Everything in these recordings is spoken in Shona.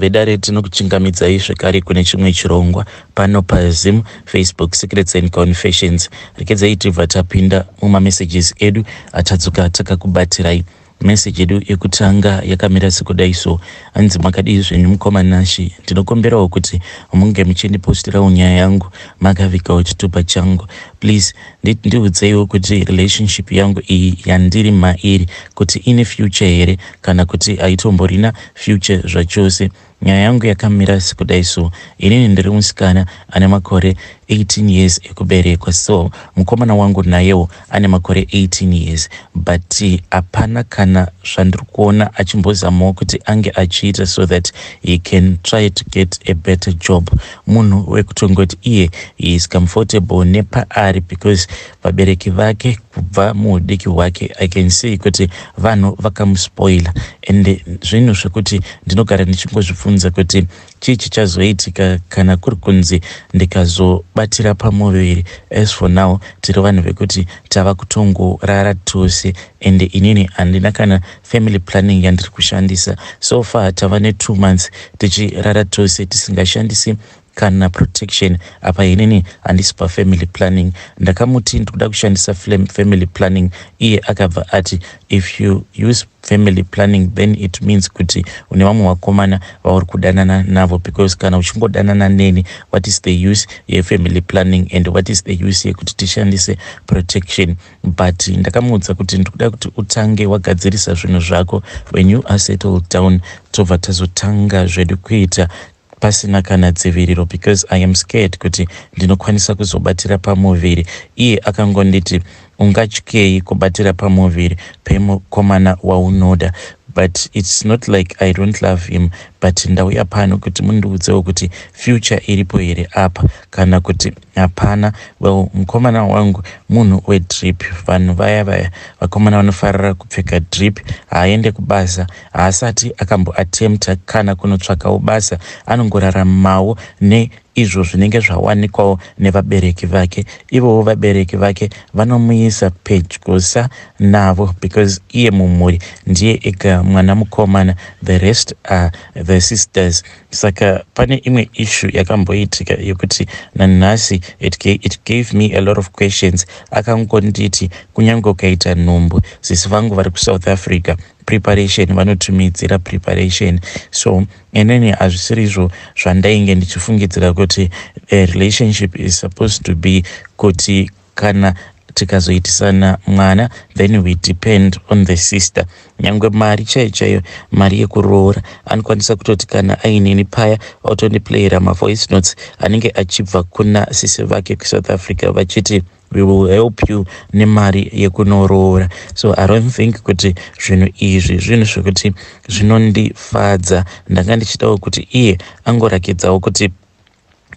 Vedare, tinokuchingamidzai zvekare kune chimwe chirongwa pano paZim Facebook Secrets and Confessions. Rekedzai tibva tapinda mumamessages edu atadzoka takakubatirai. Meseji yedu yekutanga yakamira sekudai so: Hanzi, "Makadii zvenyu mukoma Nashi? Ndinokumbirawo kuti munge muchindipostirawo nyaya yangu makavigawo chitupa changu. Please ndiudzeiwo kuti relationship yangu iyi yandiri mairi kuti ine future here kana kuti haitomborina future zvachose. Nyaya yangu yakamira sekudai so: inini ndiri musikana ane makore 18 years ekuberekwa. So mukomana wangu nayewo ane makore 18 years, but hapana kana zvandiri kuona achimbozamawo kuti ange achiita so that he can try to get a better job. Munhu wekutongoti iye he is comfortable nepaari, because vabereki vake kubva muudiki hwake, I can see kuti vanhu vakamuspoila. And zvinhu zvekuti ndinogara ndichingozvibvunza kuti chii chichazoitika kana kuri kunzi ndikazobatira pamuviri. As for now, tiri vanhu vekuti tava kutongorara tose, and inini handina kana family planning yandiri kushandisa. So far tava ne2 months tichirara tose tisingashandisi kana protection. Apa inini handisi pafamily planning. Ndakamuti ndikuda kushandisa family planning, iye akabva ati, 'If you use family planning, then it means kuti une vamwe vakomana vauri kudanana navo, because kana uchingodanana neni, what is the use yefamily planning and what is the use yekuti tishandise protection?' But ndakamuudza kuti ndikuda kuti utange wagadzirisa zvinhu zvako. When you are settled down, tobva tazotanga zvedu kuita pasina kana dziviriro, because I am scared kuti ndinokwanisa kuzobatira pamuviri." Iye akangonditi, "Ungatyei kubatira pamuviri pemukomana waunoda?" But it's not like I don't love him, but ndauya pano kuti mundiudzewo kuti future iripo here apa kana kuti hapana. Well, mukomana wangu munhu wedrip, vanhu vaya vaya vakomana vanofarira kupfeka drip. Haaende kubasa, haasati akamboattempta kana kunotsvakawo basa. Anongoraramawo neizvo zvinenge zvawanikwawo nevabereki vake. Ivowo vabereki vake vanomuisa pedyosa navo, because iye mumhuri ndiye ega mwana mukomana, the rest are the sisters. Saka pane imwe issue yakamboitika yekuti nanhasi it gave me a lot of questions. Akangonditi, "Kunyange ukaita nhumbu, sisi vangu vari kuSouth Africa, preparation vanotumidzira preparation." So inini hazvisiri izvo zvandainge ndichifungidzira kuti a relationship is supposed to be, kuti kana tikazoitisana mwana, then we depend on the sister. Nyange mari chaiyo chaiyo, mari yekuroora, anokwanisa kutoti kana ainini paya otondiplayera mavoice notes anenge achibva kuna sisi vake kuSouth Africa vachiti, 'We will help you nemari yekunoroora.' So I don't think kuti zvinhu izvi zvinhu zvekuti zvinondifadza. Ndanga ndichidawo kuti iye angorakidzawo kuti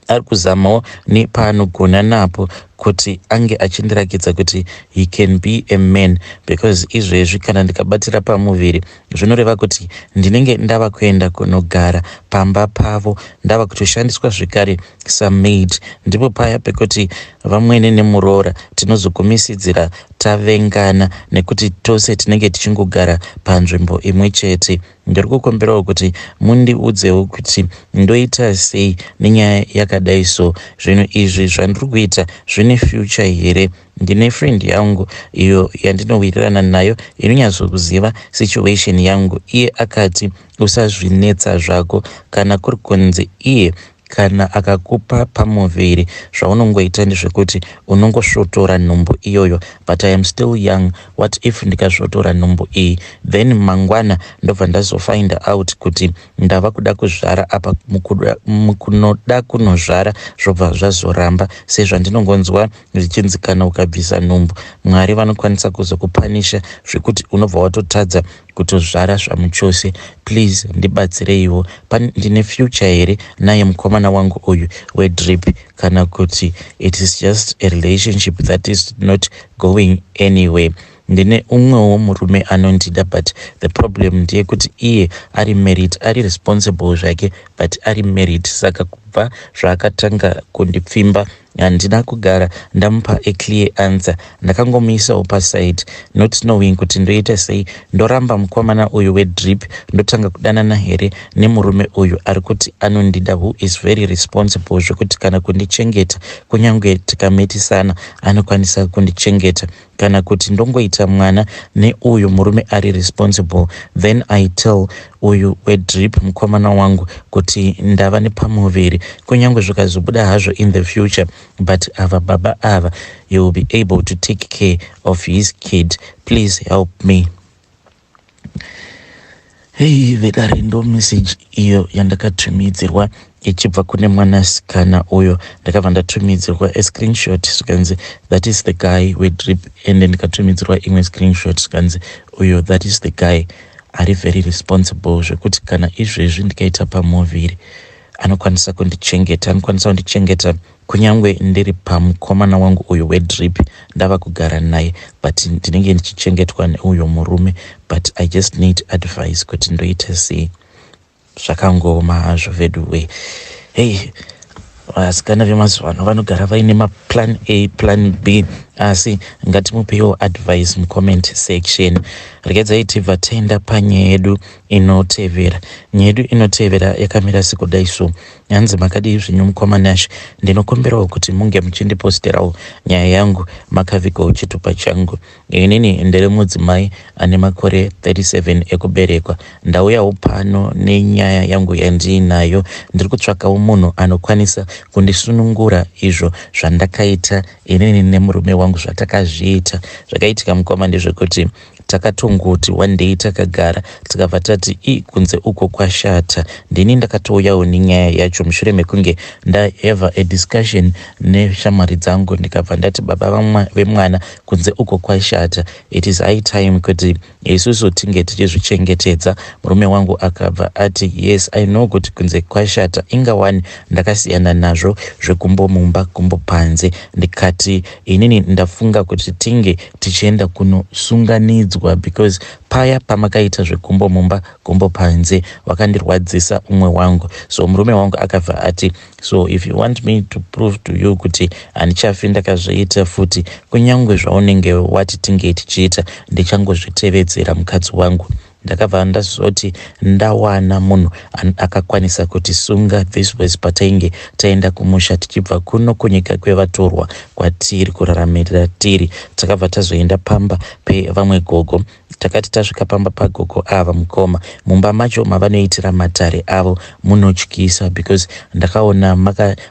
ari kuzamawo nepaanogona napo kuti ange achindirakidza kuti he can be a man, because izvezvi kana ndikabatira pamuviri, zvinoreva kuti ndinenge ndava kuenda kunogara pamba pavo, ndava kutoshandiswa zvekare samaid. Ndipo paya pekuti vamwene nemuroora tinozogumisidzira tavengana, nekuti tose tinenge tichingogara panzvimbo imwe chete. Ndiri kukumbirawo kuti mundiudzewo kuti ndoita sei nenyaya yakadai. So zvinhu izvi zvandiri kuita zvine future here? Ndine friend yangu iyo yandinowirirana nayo inonyatsokuziva situation yangu. Iye akati, 'Usazvinetsa zvako. Kana kuri kunzi iye kana akakupa pamuviri, zvaunongoita ndezvekuti unongosvotora nhumbu iyoyo.' But I am still young. What if ndikasvotora nhumbu iyi, then mangwana ndobva ndazofind out kuti ndava kuda kuzvara? Apa mukunoda kunozvara zvobva zvazoramba, sezvandinongonzwa zvichinzi kana ukabvisa nhumbu, Mwari vanokwanisa kuzokupanisha zvekuti unobva watotadza kutozvara zvamuchose. Please ndibatsireiwo. Ndine future here naye mukomana wangu uyu wedrip, kana kuti it is just a relationship that is not going anywhere? Ndine umwewo murume anondida, but the problem ndeyekuti iye ari married, ari responsible zvake, but ari married. Saka Kubva zvaakatanga kundipfimba, handina kugara ndamupa a clear answer. Ndakangomuisawo paside, not knowing kuti ndoita sei. Ndoramba mukomana uyu wedrip, ndotanga kudanana here nemurume uyu ari kuti anondida, who is very responsible, zvekuti kana kundichengeta, kunyange tikamitisana, anokwanisa kundichengeta, kana kuti ndongoita mwana neuyu murume ari responsible, then I tell uyu wedrip mukomana wangu kuti ndava nepamuviri, kunyange zvikazobuda hazvo in the future, but ava baba ava, he will be able to take care of his kid? Please help me. Hei vedare, ndo message iyo yandakatumidzirwa ichibva kune mwanasikana uyo. Ndakabva ndatumidzirwa a screenshot, zvikanzi, "That is the guy wedrip." Ende ndikatumidzirwa imwe screenshot, zvikanzi, "Uyo, that is the guy ari very responsible, zvekuti kana izvezvi ndikaita pamuviri, anokwanisa kundichengeta, anokwanisa kundichengeta kunyange ndiri pamukomana wangu uyu wedrip, ndava kugara naye, but ndinenge ndichichengetwa neuyo murume. But I just need advice kuti ndoita sei." Zvakangooma hazvo veduwe. Hei, vasikana vemazuva ano vanogara vaine maplan A, plan B, asi ngatimupewo advice mucomment section. Regedzai tibva taenda panyaya yedu inotevera. Nyaya yedu inotevera yakamira sekudai so. Hanzi, "Makadii zvenyu mukoma Nash? Ndinokumbirawo kuti munge muchindiposterawo nyaya yangu makavigawo chitupa changu. Inini ndiri mudzimai ane makore 37 ekuberekwa. Ndauyawo pano nenyaya yangu yandiinayo. Ndiri kutsvakawo munhu anokwanisa kundisunungura izvo zvandakaita inini nemurume wangu, zvatakazviita. Zvakaitika mukoma ndezvekuti takatongoti one day takagara, tikabva tati, 'I, kunze uko kwashata.' Ndini ndakatouyawo nenyaya yacho mushure mekunge ndahave a discussion neshamwari dzangu, ndikabva ndati, 'Baba vemwana, kunze uko kwashata. It is high time kuti isusu tinge tichizvichengetedza.' Murume wangu akabva ati, 'Yes, I know kuti kunze kwashata. Ingawani ndakasiyana nazvo zvegumbo mumba, gumbo panze.' Ndikati, 'Inini ndafunga kuti tinge tichienda kunosunganidzwa, because paya pamakaita zvegumbo mumba, gumbo panze, wakandirwadzisa umwe wangu.' So murume wangu akabva ati, 'So if you want me to prove to you kuti handichafi ndakazviita futi, kunyange zvaunenge wati tinge tichiita, ndichangozvitevedzera, mukadzi wangu.' Ndakabva ndazoti ndawana munhu akakwanisa kutisunga. This was patainge taenda kumusha tichibva kuno kunyika kwevatorwa kwatiri kuraramirira tiri. Takabva tazoenda pamba pevamwe gogo. Takati tasvika pamba pagogo ava, mukoma, mumba macho mavanoitira matare avo munotyisa, because ndakaona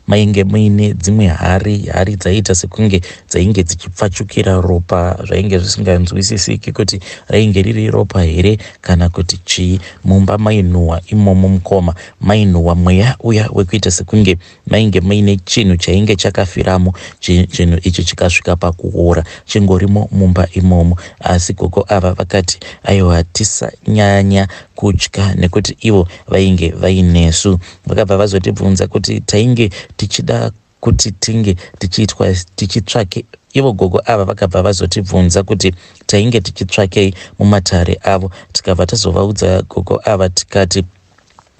mainge muine dzimwe hari, hari dzaiita sekunge dzainge dzichipfachukira ropa, zvainge zvisinganzwisisiki kuti rainge riri ropa here kana kuti chii. Mumba mainhuhwa imomo, mukoma, mainhuhwa mweya uya wekuita sekunge mainge muine chinhu chainge chakafiramo. Chinhu ichi chikasvika pakuora, chingorimo mumba imomo. Asi gogo ava vakati, aiwa, tisanyanya kutya, nekuti ivo vainge vainesu. Vakabva vazotibvunza kuti tainge tichida kuti tinge tichiitwa tichitsvake. Ivo gogo ava vakabva vazotibvunza kuti tainge tichitsvakei mumatare avo. Tikabva tazovaudza gogo ava, tikati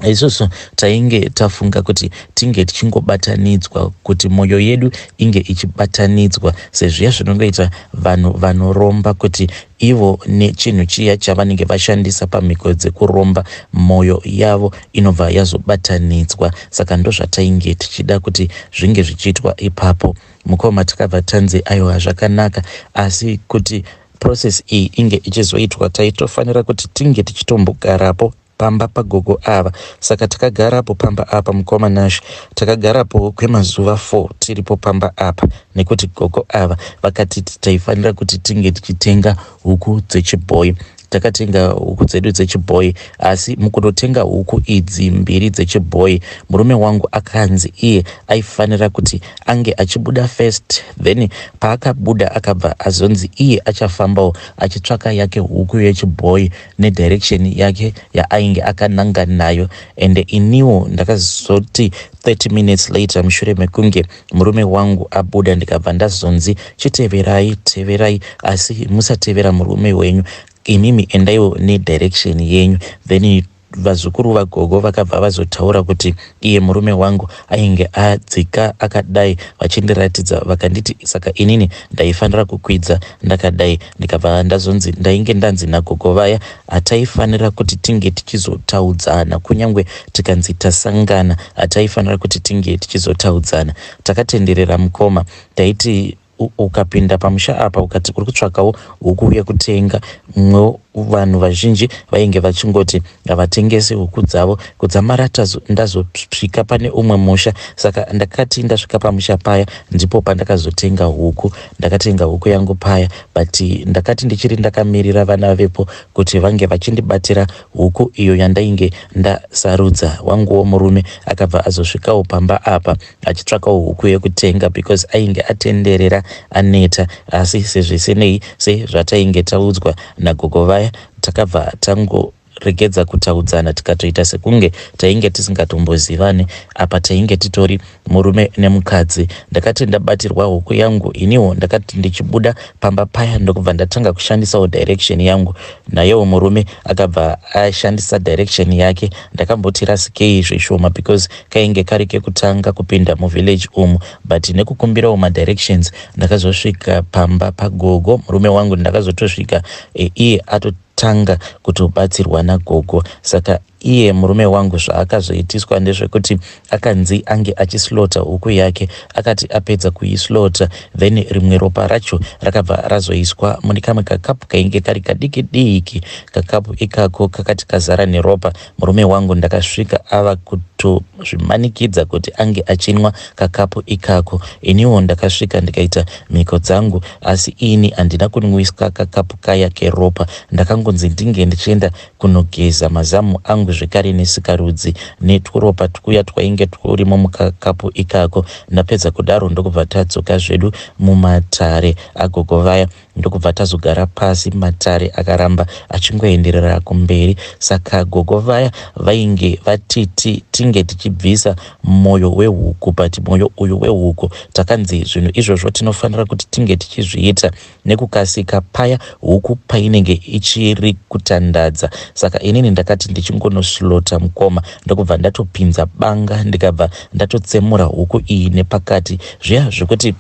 isusu tainge tafunga kuti tinge tichingobatanidzwa, kuti mwoyo yedu inge ichibatanidzwa sezviya zvinongoita vanhu vanoromba, kuti ivo nechinhu chiya chavanenge vashandisa pamhiko dzekuromba, mwoyo yavo inobva yazobatanidzwa. Saka ndozvatainge tichida kuti zvinge zvichiitwa ipapo, mukoma. Takabva tanzi, aiwa, zvakanaka, asi kuti process iyi inge ichizoitwa, taitofanira kuti tinge tichitombogarapo pamba pagogo ava. Saka takagarapo pamba apa, mukoma Nash. Takagarapo kwemazuva 4 tiripo pamba apa, nekuti gogo ava vakati taifanira kuti tinge tichitenga huku dzechibhoyi. Takatenga huku dzedu dzechibhoyi, asi mukutotenga huku idzi mbiri dzechibhoyi, murume wangu akanzi iye aifanira kuti ange achibuda first. Then paakabuda, akabva azonzi iye achafambawo achitsvaka yake huku yechibhoyi nedirection yake yaainge akananga nayo. Ende iniwo ndakazoti 30 minutes later, mushure mekunge murume wangu abuda, ndikabva ndazonzi, 'Chiteverai, teverai, asi musatevera murume wenyu. Imimi endaiwo nedirection yenyu.' Then Vazukuru vagogo vakabva vazotaura kuti iye murume wangu ainge adzika akadai vachindiratidza vakanditi saka inini ndaifanira kukwidza ndakadai ndikabva ndazonzi ndainge ndanzi nagogo vaya hataifanira kuti tinge tichizotaudzana kunyangwe tikanzi tasangana hataifanira kuti tinge tichizotaudzana. Takatenderera mukoma taiti ukapinda pamusha apa ukati uri kutsvakawo huku yekutenga mumwewo vanhu vazhinji vainge vachingoti havatengesi huku dzavo kudzamara ndazosvika pane umwe musha saka ndakati ndasvika pamusha paya ndipo pandakazotenga huku ndakatenga huku yangu paya but ndakati ndichiri ndakamirira vana vepo kuti vange vachindibatira huku iyo yandainge ndasarudza wanguwo murume akabva azosvikawo pamba apa achitsvakawo huku yekutenga because ainge atenderera aneta asi sezvisinei sezvatainge taudzwa nagogo vaya takabva tango regedza kutaudzana tikatoita sekunge tainge tisingatombozivane apa tainge titori murume nemukadzi ndakati ndabatirwa huku yangu iniwo ndakati ndichibuda pamba paya ndokubva ndatanga kushandisawo direction yangu nayewo murume akabva ashandisa direction yake ndakamboti rasikei zvishoma because kainge kari kekutanga kupinda muvillage umu but nekukumbirawo madirections ndakazosvika pamba pagogo murume wangu ndakazotosvika e, iye atotanga kutobatsirwa nagogo saka iye murume wangu zvaakazoitiswa ndezvekuti akanzi ange achislota huku yake akati apedza kuislota then rimwe ropa racho rakabva razoiswa mune kamwe kakapu kainge kari kadiki diki kakapu ikako kakati kazara neropa Murume wangu ndakasvika ava kutozvimanikidza kuti ange achinwa kakapu ikako. Iniwo ndakasvika ndikaita mhiko dzangu asi ini handina kunwiswa kakapu kaya keropa. Ndakangonzi ndinge ndichienda kunogeza mazamu angu zvekare nesikarudzi netwuropa twuya twainge twurimo mukakapu ikako. Ndapedza kudaro ndokubva tadzoka zvedu mumatare agogo vaya. Ndokubva tazogara pasi matare akaramba achingoenderera kumberi saka gogo vaya vainge vatiti tinge tichibvisa moyo wehuku but moyo uyu wehuku takanzi zvinhu izvozvo tinofanira kuti tinge tichizviita nekukasika paya huku painenge ichiri kutandadza saka inini ndakati ndichingonoslota mukoma ndokubva ndatopinza banga ndikabva ndatotsemura huku iyi nepakati zviya zvekuti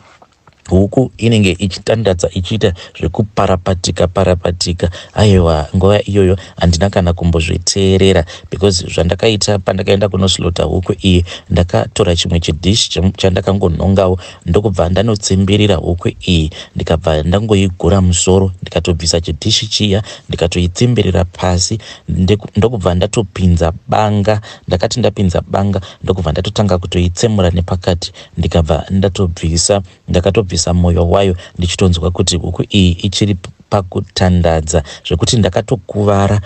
Huku inenge ichitandadza ichiita zvekuparapatika parapatika. Aiwa nguva iyoyo handina kana kumbozviteerera because zvandakaita pandakaenda kunoslota huku iyi ndakatora chimwe chidish chandakangonhongawo ndokubva ndanotsimbirira huku iyi ndikabva ndangoigura musoro ndikatobvisa chidhishi chiya ndikatoitsimbirira pasi ndokubva ndatopinza banga ndakati ndapinza banga ndokubva ndatotanga kutoitsemura nepakati ndikabva ndatobvisa ndakatobvisa moyo wayo ndichitonzwa kuti huku iyi ichiri pakutandadza zvekuti ndakatokuvara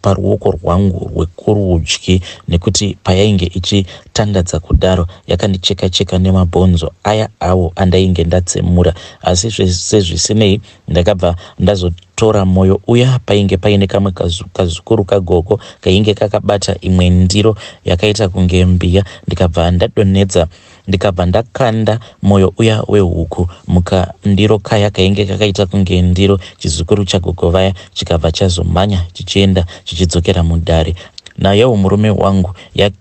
paruoko rwangu rwekurudyi nekuti payainge ichitandadza kudaro yakandicheka cheka nemabhonzo aya awo andainge ndatsemura asi sezvisinei Ndakabva ndazotora moyo uya painge paine kamwe kazukuru kagogo kainge kakabata imwe ndiro yakaita kunge mbiya ndikabva ndadonhedza ndikabva ndakanda moyo uya wehuku mukandiro kaya kainge kakaita kunge ndiro chizukuru chagogo vaya chikabva chazomhanya chichienda chichidzokera mudare nayewo murume wangu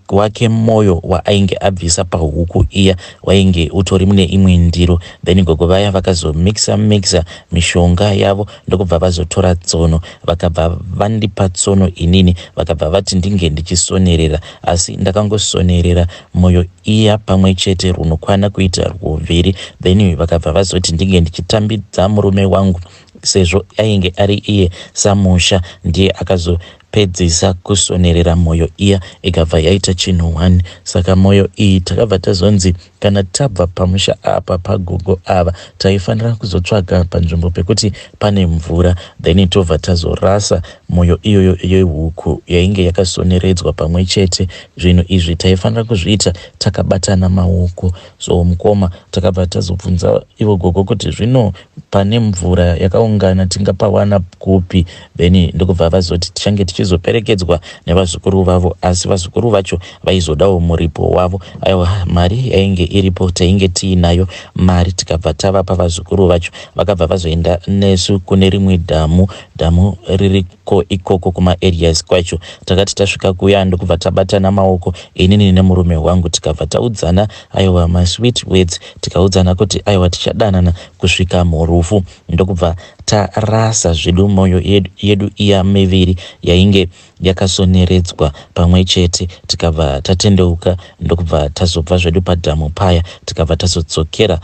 wake moyo waainge abvisa pahuku iya wainge utori mune imwe ndiro then gogo vaya vakazomixa mixa mishonga yavo ndokubva vazotora tsono vakabva vandipa tsono inini vakabva vati ndinge ndichisonerera asi ndakangosonerera moyo iya pamwe chete rwunokwana kuita rwuviri then vakabva vazoti ndinge ndichitambidza murume wangu sezvo ainge ari iye samusha ndiye akazo pedzisa kusonerera moyo iya ikabva yaita chinhu one saka moyo iyi takabva tazonzi kana tabva pamusha apa pagogo ava taifanira kuzotsvaga panzvimbo pekuti pane mvura then tobva tazorasa moyo iyoyo yehuku yainge yakasoneredzwa pamwe chete zvinhu izvi taifanira kuzviita takabatana maoko so mukoma takabva tazobvunza ivo gogo kuti zvino pane mvura yakaungana tingapawana kupi then ndokubva vazoti tichange tichizoperekedzwa nevazukuru vavo asi vazukuru vacho vaizodawo muripo wavo aiwa mari yainge iripo, tainge tiinayo mari, tikabva tavapa vazukuru vacho. Vakabva vazoenda nesu kune rimwe dhamu, dhamu ririko ikoko kumaareas kwacho. Takati tasvika kuya, ndokubva tabatana maoko inini nemurume wangu, tikabva taudzana, aiwa, masweet words, tikaudzana kuti aiwa, tichadanana kusvika murufu. Ndokubva tarasa zvedu mwoyo yedu iya miviri yainge yakasoneredzwa pamwe chete, tikabva tatendeuka, ndokubva tazobva zvedu padhamu paya, tikabva tazodzokera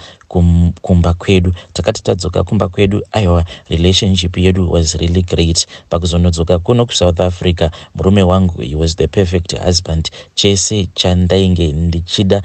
kumba kwedu. Takati tadzoka kumba kwedu, aiwa, relationship yedu was really great. Pakuzonodzoka kuno kuSouth Africa, murume wangu, he was the perfect husband. Chese chandainge ndichida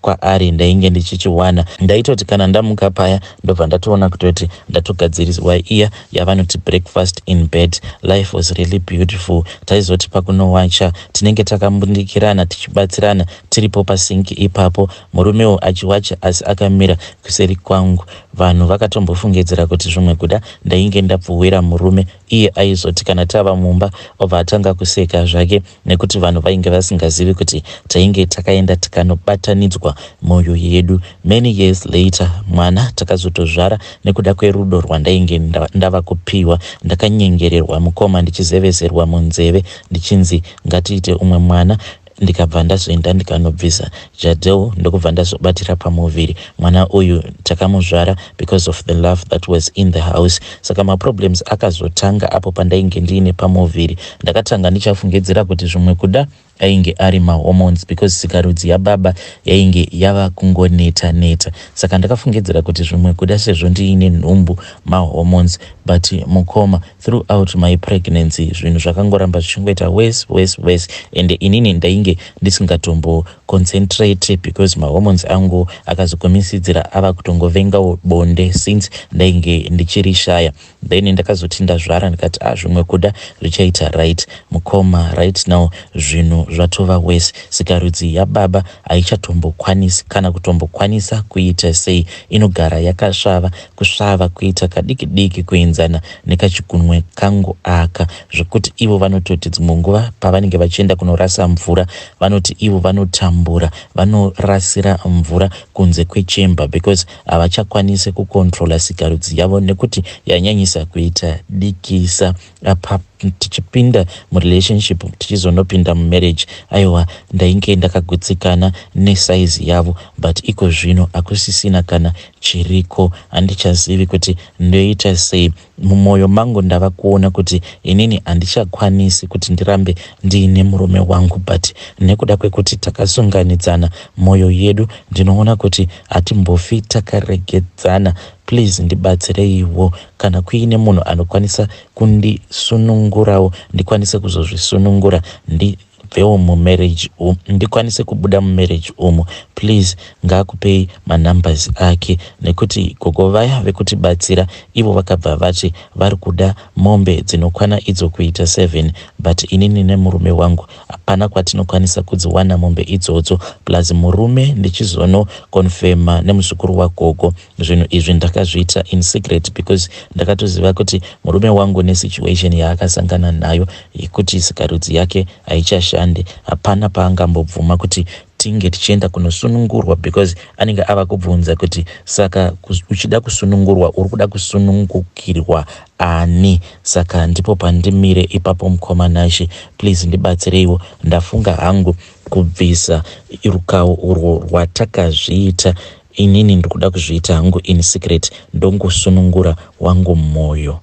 kwaari ndainge ndichichiwana. Ndaitoti kana ndamuka paya, ndobva ndatoona kutoti ndatogadziriswa iya yavanoti breakfast in bed. Life was really beautiful. Taizoti pakunowacha, tinenge takambundikirana, tichibatsirana, tiripo pasinki ipapo, murumewo achiwacha asi akamira kuseri kwangu. Vanhu vakatombofungidzira kuti zvimwe kuda ndainge ndapfuwira murume. Iye aizoti kana tava mumba, obva atanga kuseka zvake, nekuti vanhu vainge vasingazivi kuti tainge takaenda tikanobatanidzwa mwoyo yedu. Many years later, mwana takazotozvara nekuda kwerudo rwandainge ndava kupiwa. Ndakanyengererwa, mukoma, ndichizevezerwa munzeve ndichinzi ngatiite umwe mwana. Ndikabva ndazoenda ndikanobvisa jadel, ndokubva ndazobatira pamuviri. Mwana uyu takamuzvara because of the love that was in the house. Saka maproblems akazotanga apo pandainge ndiine pamuviri. Ndakatanga ndichafungidzira kuti zvimwe kuda ainge ari mahormones, because sikarudzi yababa yainge yava kungoneta neta. Saka ndakafungidzira kuti zvimwe kuda sezvo ndiine nhumbu, mahormones. But mukoma, throughout my pregnancy zvinhu zvakangoramba zvichingoita worse, worse, worse, and inini ndainge ndisingatomboconcentrate because mahormones angu akazogumisidzira ava kutongovengawo bonde since ndainge ndichirishaya. Then ndakazoti ndazvara, ndikati, "A ah, zvimwe kuda zvichaita right." Mukoma, right now zvinhu zvatova worse. Sikarudzi yababa haichatombokwanisi kana kutombokwanisa kuita sei, inogara yakasvava, kusvava kuita kadiki diki kuenzana nekachigunwe kangu aka, zvekuti ivo vanototi dzimwe nguva pavanenge vachienda kunorasa mvura, vanoti ivo vanotambura, vanorasira mvura kunze kwechemba because havachakwanisi kucontrola sikarudzi yavo nekuti yanyanyisa kuita dikisa. Apa tichipinda murelationship, tichizonopinda mumarriage, aiwa, ndainge ndakagutsikana nesaizi yavo, but iko zvino hakusisina kana chiriko. Handichazivi kuti ndoita sei. Mumwoyo mangu ndava kuona kuti inini handichakwanisi kuti ndirambe ndiine murume wangu, but nekuda kwekuti takasunganidzana mwoyo yedu, ndinoona kuti hatimbofi takaregedzana. Please ndibatsireiwo, kana kuine munhu anokwanisa kundisunungurawo, ndikwanise kuzozvisunungura, ndibvewo mumarriage, ndikwanise kubuda mumarriage umu. Please ngaakupei manumbers ake, nekuti gogo vaya vekutibatsira ivo vakabva vati vari kuda mombe dzinokwana idzo kuita 7, but inini nemurume wangu hapana kwatinokwanisa kudziwana mombe idzodzo. Plus murume, ndichizonoconfirma nemuzukuru wagogo, zvinhu izvi ndakazviita in secret because ndakatoziva kuti murume wangu nesituation yaakasangana nayo yekuti sikarudzi yake haichashandi, hapana paangambobvuma kuti tinge tichienda kunosunungurwa, because anenge ava kubvunza kuti, "Saka uchida kusunungurwa, uri kuda kusunungukirwa ani?" Saka ndipo pandimire ipapo, mukoma Nashe. Please ndibatsireiwo. Ndafunga hangu kubvisa rukawo urwo rwatakazviita. Inini ndikuda kuzviita hangu in secret, ndongosunungura wangu mwoyo.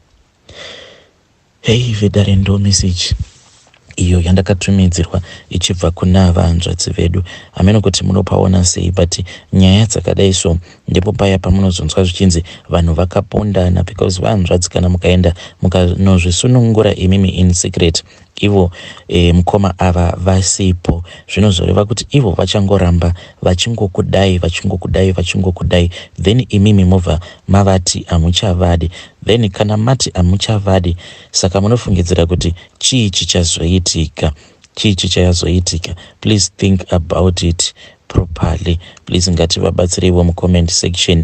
Hei vedare, ndo message iyo yandakatumidzirwa ichibva kuna vanzvadzi vedu. Hameno kuti munopaona sei, but nyaya dzakadai so ndipo paya pamunozonzwa zvichinzi vanhu vakapondana, because vanzvadzi, kana mukaenda mukanozvisunungura imimi in secret, ivo mukoma ava vasipo, zvinozoreva kuti ivo vachangoramba vachingokudai, vachingokudai, vachingokudai. Then imimi mobva mavati hamuchavadi. Then kana mati hamuchavadi, saka munofungidzira kuti chii chichazoitika? Chii chichazoitika? Please think about it properly. Please ngativabatsireiwo mucomment section.